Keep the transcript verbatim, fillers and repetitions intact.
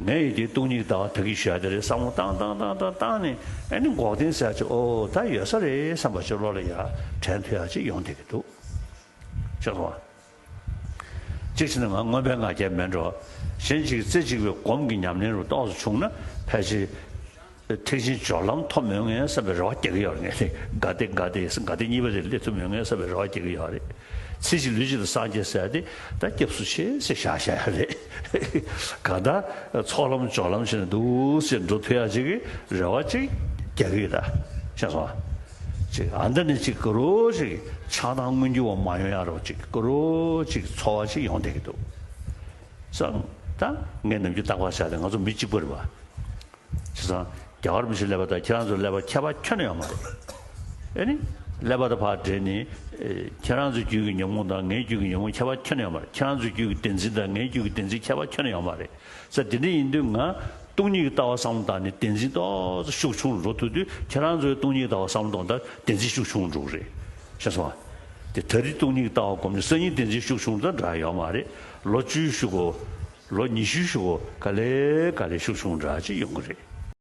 ངས་ཡིན་དེ་སྟོང་ཉིད་ཀྱི་ལྟ་བ་ད་གིན་ཞུ་ཡ་དེ་རེད་བསམ་བློ་བཏང་བཏང་བཏང་བཏང་བཏང་ནས། ཨ་ནི་འགོག་བདེན་ཟེར་ཡ་ཅིག་ཨོ་ད་ཡོད་ས་རེད་བསམ་པ་ཅིག་བློ་ལ་ཡ་དྲན་ཐུབ་ཡ་ཅིག་ཡོང་བསྡད་ཀྱི་འདུག་ཤེས་སོང་ང་། གཅིག་བྱས་ན་ང་མངོན་པའི་ང་རྒྱལ་མེད་འགྲོ། གཞན་གཅིག་རྩེ་གཅིག་པའི་སྒོམ་གྱི་ཉམས་ལེན་རུ་ཏོག་ཙམ་བྱུང་ན། ཕལ་ཆེར་ཐེག་ཆེན་སྦྱོར་ལམ་ཐོབ་མི་ཡོང་ངས་བསམ་པའི་རེ་བ་རྒྱག་གི་ཡོད་རེད། ངས་དེ་དགའ་བདེ་དགའ་བདེ་དགའ་བདེ་གཉིས་པ་དེ་སླེབས་ཐུབ་མི་ཡོང་ངས་བསམ་པའི་རེ་བ་རྒྱག་གི་ཡོད་རེད། ཚེ་གཅིག་ལུས་གཅིག་ཏུ་སངས་རྒྱས་ཟེར་ཡ་དེ་ད་སྐྱབས་སུ་མཆི་ཟེར་བཞག་བཞག་ཡ་རེད། གང་ལྟར་ཚོགས་ལམ་སྦྱོར་ལམ་བྱས་ནས་འདུག་སེ་འགྲོ་ཐུབ་ཡ་ཅིག་གི་རེ་བ་ཅིག་རྒྱག་གི་ཡོད་ད། ཤེས་སོང་ང་། ཅིག་ཨ་འདི་ནས་ཅིག་ག་རོ་ཅིག་ཆགས་སྡང་མངོན་གྱུར་བ་མ་ཡོང་ཡ་རོ་ཅིག་ག་རོ་ཅིག་ཚོར་བ་ཅིག་ཡོང་བསྡད་ཀྱི་འདུག་བསམ། ད་ངས་ནམ་རྒྱུན་རྟག་པར་བྱ་དེ་ང་ཚོ་མི་གཅིག་པ་རེད་པ། བྱས་ཙང་རྒྱལ་བ་རིན་པོ་ཆེའི་ཀླད་པ་དང་ཁྱེད་རང་ཚོའི་ཀླད་པ་ཁྱད་པར་ཁྱོན་ནས་ཡོད་མ་རེད། ཨེ་ནི། ཀླད་པ་དང་ཕར་འདྲེས་ནས། ཨེ། ཁྱེད་རང་ཚོའི་རྒྱུད་ཀྱི་ཉོན་མོངས་དང་ངའི་རྒྱུད་ཀྱི་ཉོན་མོངས་ཁྱད་པར་ཁྱོན་ནས་ཡོད་མ་རེད། ཁྱེད་རང་ཚོའི་རྒྱུད་ཀྱི་བདེན་འཛིན་དང་ངའི་རྒྱུད་ཀྱི་བདེན་འཛིན་ཁྱད་པར་ཁྱོན་ནས་ཡོད་མ་རེད། ས་དེ་འདྲ་ཡིན་དུས་ང་སྟོང་ཉིད་ཀྱི་ལྟ་བ་བསམ་བློ་བཏང་ནས་བདེན་འཛིན་ཏོག་ཙམ་ཤུགས་ཆུང་རུ་འགྲོ་ཐུབ་དུས། ཁྱེད་རང་ཚོའི་སྟོང་ཉིད་ཀྱི་ལྟ་བ་བསམ་བློ་གཏོང་དུས་བདེན་འཛིན་ཤུགས་ཆུང་རུ་འགྲོ་གི་རེད། ཤེས་སོང་ང་། དེ་ད་རེས་སྟོང་ཉིད་ཀྱི་ལྟ་བ་སྒོམ་ནས་སང་ཉིན་བདེན་འཛིན་ཤུགས་ཆུང་དང་འདྲ་ཡོད་མ་རེད། ལོ་བཅུའི་གཞུག་གུ། ལོ་ཉི་ཤུའི་གཞུག་གུ་ག་ལེ་ག་ལེ་ཤུགས་ཆུང་འདྲ་ཅིག་ཡོང་གི་རེད།